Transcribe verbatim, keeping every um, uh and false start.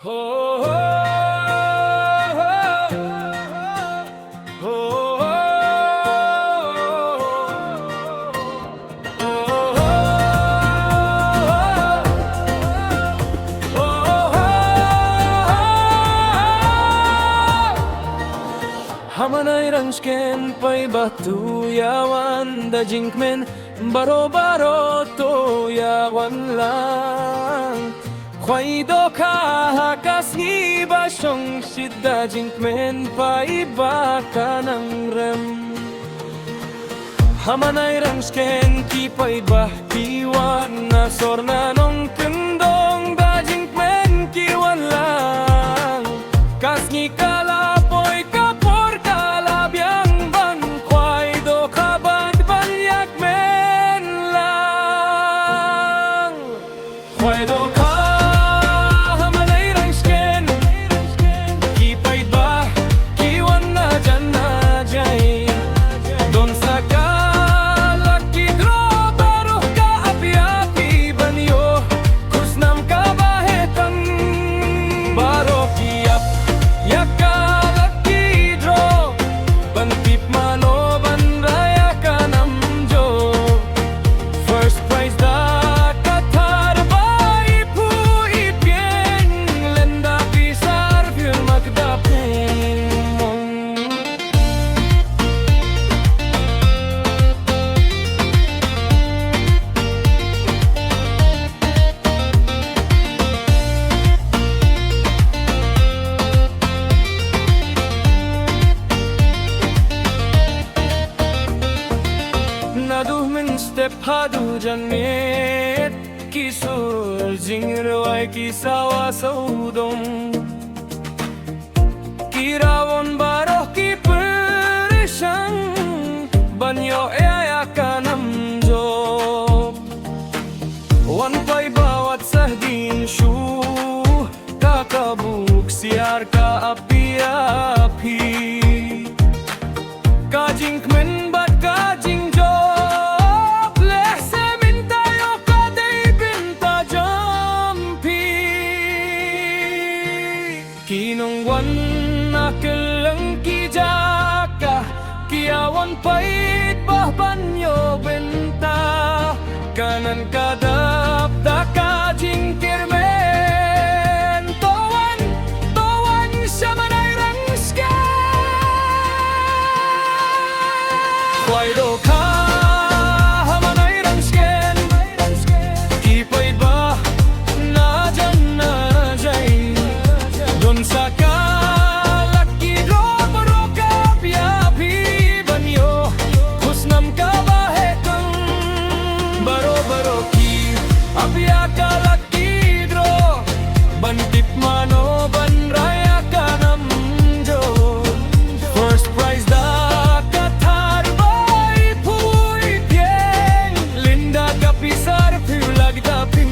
Ho, ho, ho, ho, ho. Ha ma nai rang sken paidbah to ïa wan da jingkmen, baroh baroh to ïa wan lang. Khwai dohkha ha ka sngi ba shong shit da jingkmen paidbah ka nang rem. Ha ma nai rang sken ki paidbah ki wan na sor na nongkyndong da jingkmen ki wan lang. Ka sngi ka la poi ka por ka la biang ban khwai dohkha bad ban ïa kmen lang. Khwai dohkha ha ma nai rang sken ki paidbah ki wan na jan na jai. Don sa ka lucky draw baroh ka ap ïa phi ban ïoh khusnam kaba heh tang. Baroh ki ap ïa ka lucky draw ban tip mano ban rah ïa ka nam jop. First prize da ka thar ba iphuh iphieng, lynda pisa arphew lak da phew mong. Naduh mynstep haduh janmiet, ki sur jingrwai ki sawa sawdong, ki rawon baroh ki pyrshang ban ïoh ïa ka nam jop. Wan paidbah wat sah dien shuh, ka ka buk siar ka ap ïa phi. Ka jingkmen bad ka jingjop lehse mynta ïoh ka dei bynta jong phi. Ki nongwan na kylleng ki jaka ki ïa wan paidbah ban ïoh bynta. Kanan ka dap da ka jingkyrmen. To wan, to wan sha ma nai rang sken. Khwai dohkha ha ma nai rang sken. Ki paidbah na jan na jai. Don sa ka lucky draw baroh ka ap ïa phi ban ïoh khusnam kaba heh tang. Baroh baroh ki ap ïa ka lucky draw ban tip mano ban rah ïa ka nam jop. First prize da ka thar ba iphuh iphieng, lynda ka pisa arphew lak da phew